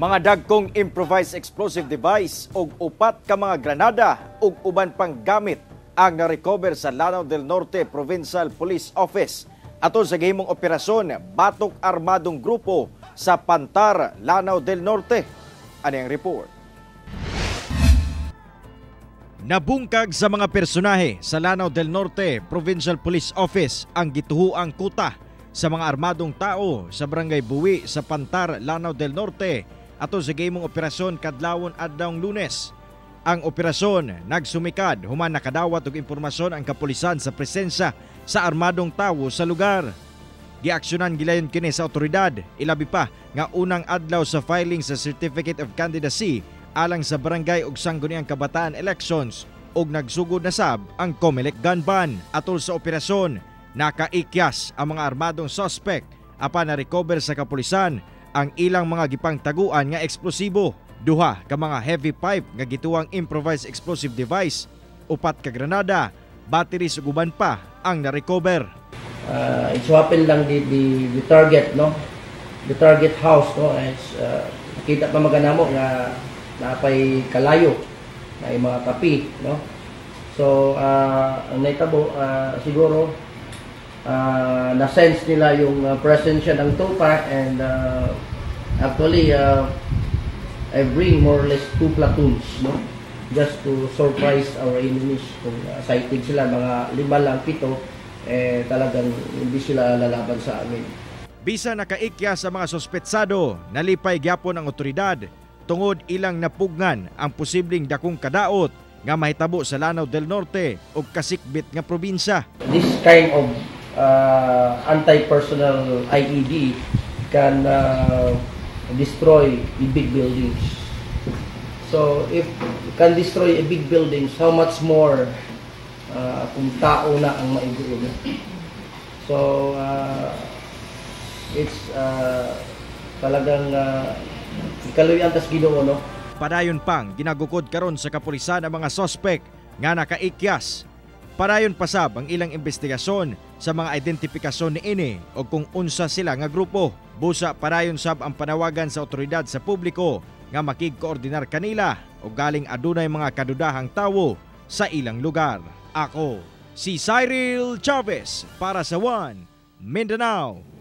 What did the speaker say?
Mga dagkong improvised explosive device ug upat ka mga granada ug uban pang gamit ang na-recover sa Lanao del Norte Provincial Police Office atol sa gihimong operasyon batok armadong grupo sa Pantar, Lanao del Norte. Ani ang report. Nabungkag sa mga personahe sa Lanao del Norte Provincial Police Office ang gituhuang kuta sa mga armadong tao sa Barangay Buwi sa Pantar, Lanao del Norte atol sa gihimong operasyon kadlawon adlawng Lunes. Ang operasyon nagsumikad human nakadawat og impormasyon ang kapulisan sa presensya sa armadong tawo sa lugar. Giaksyonan gilayon kini sa otoridad, ilabi pa nga unang adlaw sa filing sa Certificate of Candidacy alang sa barangay ug Sangguniang Kabataan elections ug nagsugod na sab ang COMELEC gun ban. Atol sa operasyon, nakaikyas ang mga armadong suspect apan na-recover sa kapulisan ang ilang mga gipangtaguan nga eksplosibo. Duha ka mga heavy pipe nga gituwang improvised explosive device, upat ka granada, batteries ug uban pa ang na-recover. It's happen lang the target, no, the target house, no, is nakita pa maganamo nga napay kalayo na mga kapi, no. So ang nahitabo, siguro na sense nila yung presence ng tropa and actually I bring more or less two platoons, no, just to surprise our enemies. Kung sighted sila, mga lima lang, pito, eh talagang hindi sila lalaban sa amin. Bisa nakaikya sa mga suspetsado, nalipay gyapon ang otoridad tungod ilang napugngan ang posibleng dakong kadaot nga mahitabo sa Lanao del Norte ug kasikbit nga probinsya. This kind of anti-personnel IED can destroy a big buildings. So if can destroy a big buildings, how much more kung tao na ang maigo? So it's talagang ikaluyan tas Ginoo, no. Padayon pang ginagukod karon sa kapulisan ang mga suspect nga nakaikyas. Padayon pasab ang ilang investigasyon sa mga identipikasyon niini o kung unsa sila nga grupo. Busa padayon sab ang panawagan sa otoridad sa publiko nga makigkoordinar kanila o galing adunay mga kadudahang tawo sa ilang lugar. Ako si Cyril Chavez para sa One Mindanao.